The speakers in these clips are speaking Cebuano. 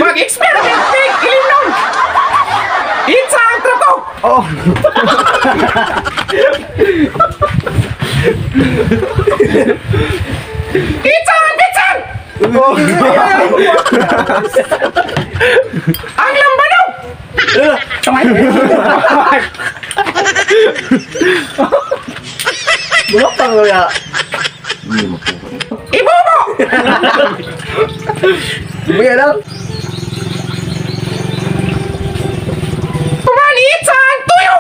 Mag-experiment pig ilimnon. Itsa ang trapo. Oh. Itsa ang pitsan. Oh. Ang lambanog. Bulok pang luya. Ibobo. Bigay lang. Tumanit sa ang tuyo.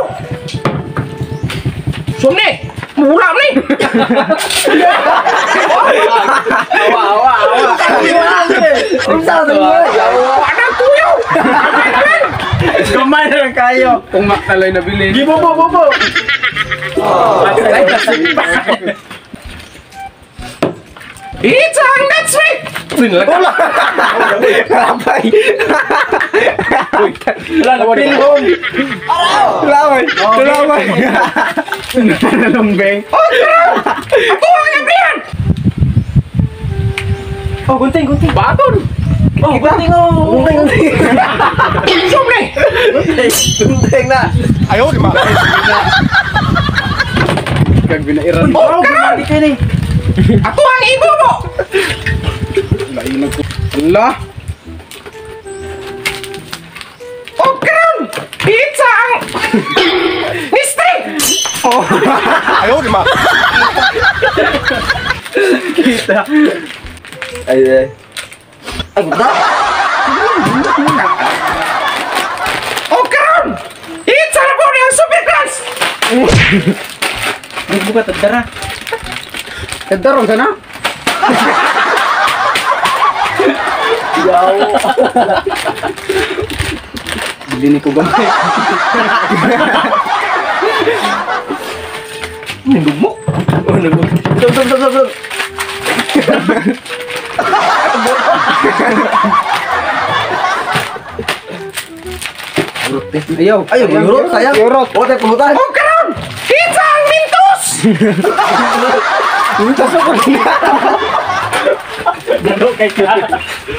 Sumni, mulam ni. Awa awa awa. Unsa to? Anang tuyo. Gamay na lang kayo. Kung makalay na bilin. Gibobo bobo. It's ang next week. Wala. Kapay. Pilhom. Laway. Laway. Nalumbeng. Oh, ako ang abrihan. Oh, gunting, gunting. Baton. Oh, gunting, oh. Gunting, gunting. Sumni. Gunting na. Ayaw, di ba? Kag binairan. Oh, karon. Ako ang ibobo. Lain ko. Allah. Oh, karon. Pizza ang Mystery. Oh. Ayaw, di ba? Kita. Ay, ay. Ay, guda. Oh, karon. Pizza na po ang super class. Nagbuka tadara. Tadaron sana. Yaw. Bili ni ko gamay. Nindugmo. Oh, nindugmo. Stop, stop, stop, stop. Ayaw. Ayaw, yurot, sayang. Yurot. Oh, tayo pulutan. Oh, karon. Pizza ang Mintos. Mintos ako. Gano kay ka.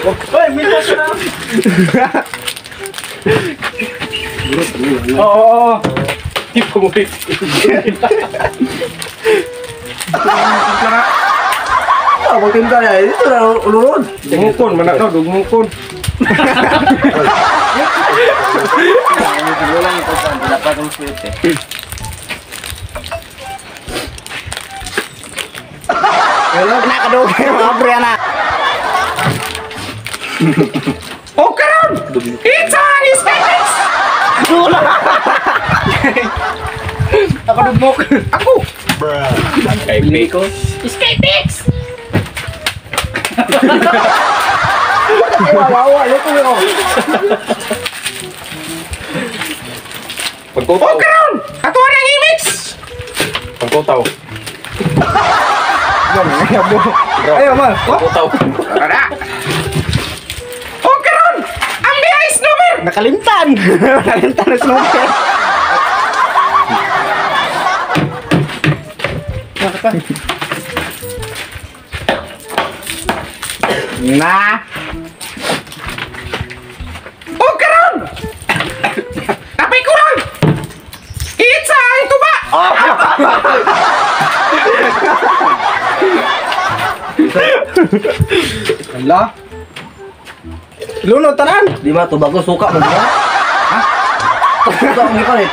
Oy, mintos na. Oo, oo. Di ko mo. Ah, magtimpla na. Ito na ulurod. Dugmukon, man na dugmukon. Wala nang pagkaan, wala pa akong swerte. Nakadugay mga pre na. Oh, karon. It's ang Skypex. Ako dugmok. Ako. Kay ko. Skypex. Wawa, luto ko. Pagkutaw. Oh, karon. Ato ang imix. Pagkutaw. Ayaw, man. Pagkutaw. Tara. Oh, karon. Ang bihay snooper. Nakalimtan. Nakalimtan na snooker. Na. Oh, karon. Tapay kurang. Itsa ang tuba. Oh. Ala. Lunod tanan. Di ba tuba ko suka mo ba? Ha? Suka mo gipalit.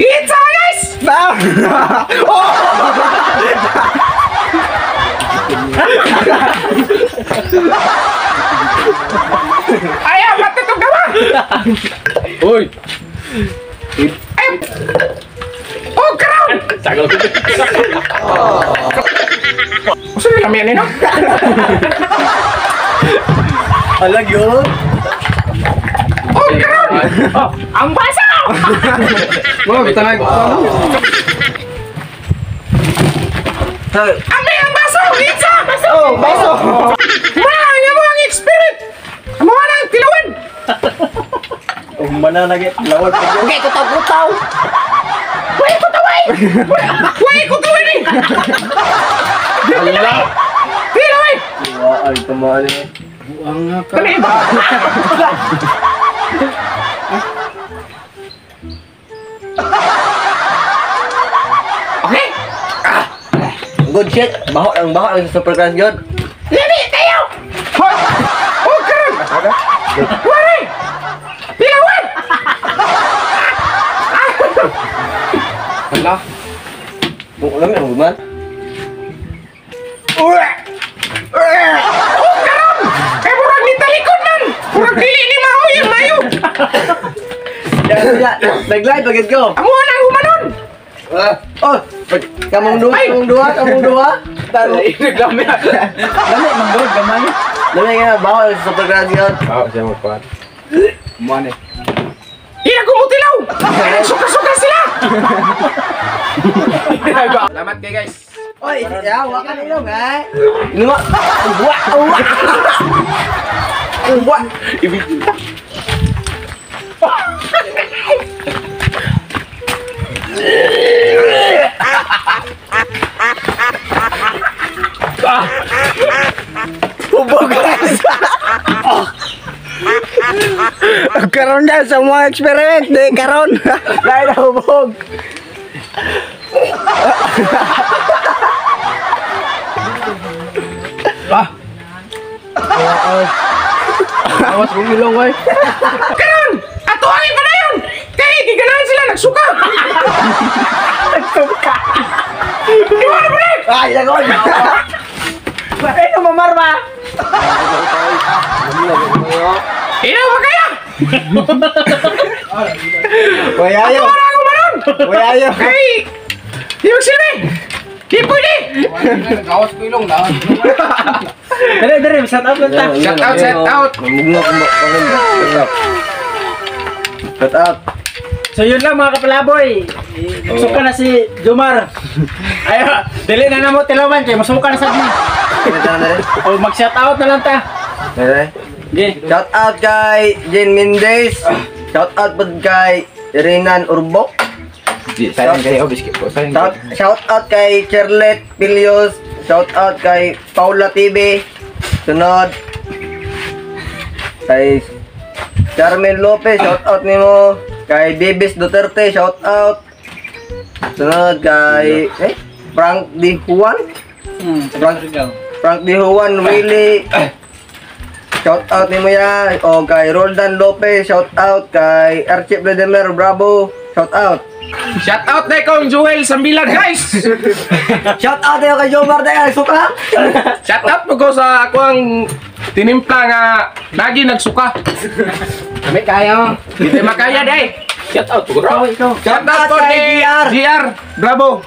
Itsa guys. Na. Oh. Ayaw, matutog gawa. Uy. Ay. Oh, karon. Tagal. Usa na kami no? Alag yun. Oh, karon. Oh, ang baso. Wala bitanay. Ami ang baso, itsa baso. Oh, baso. Wala nga mo ang experiment. Amo ang tilawan. Oh, mana lagi lawat. Okay, kutaw-kutaw. Way ko taway. Way ko taway ni. Ala. Tilaway. Tamaan niya. Buang nga ka. Dali ba? Okay. Good shit. Baho ang super class yun. Lami tayo. Hoy. Oh, karon. Wari. Bilawan. Hala. Kung alam yung man. Oh, karon. Kay murag ni talikod man. Murag dili ni mao yung mayo. Ya, nag-live agad ko. Amo na ang humanon. Oh, kamong duha. Naglami. Lami man gud gamay. Lami nga baho sa super class yun. Baho siya mo pa. Mo ni. Ila kumutilaw. Suka-suka sila. Salamat kay guys. Oy, ya, wa ka nilong eh. Inuma. Wa, wa. Wa. Ibig. Hubog guys. Karon na sa mga experiment di karon. Dahil na hubog. Ah. Awas kong ilong oy. Karon, ato ang ipanayon. Kay giganahan sila nagsuka. Nagsuka. Iwala mo na. Ay, lagon. Ay, numamar ba? Inaw ba kaya? Wayayo. Ato ang humanon. Wayayo. Kay di magsilbi. Di pwede. Gawas ko ilong na. Dere dere, shout out lang ta. Shout out, shout out. Shout out. So yun lang mga kapalaboy. Nagsuka na si Jomar. Ayo, dili na namo tilawan kay masuka na sad ni. O mag shout out na lang ta. Okay. Shout out kay Jane Mendez. Shout out pod kay Renan Urbok. Sayang kayo, biscuit ko. Sayang. Shout out kay Charlotte Pilios. Shout out kay Paula TV. Sunod kay Charmaine Lopez, shout out nimo. Kay Bibis Duterte, shout out. Sunod kay Frank D. Juan. Frank D. Juan Willie. Shout out nimo ya. O kay Roldan Lopez, shout out kay Archie Vladimir Bravo, shout out. Shout out na kong Joel Sambilan guys. Shout out tayo kay Jomar tayo, suka. Shout out mo ko sa ako ang tinimpla nga lagi nagsuka. Kami kaya. Hindi makaya day. Shout out ko. Ikaw. Shout out po kay kay GR. GR. Bravo.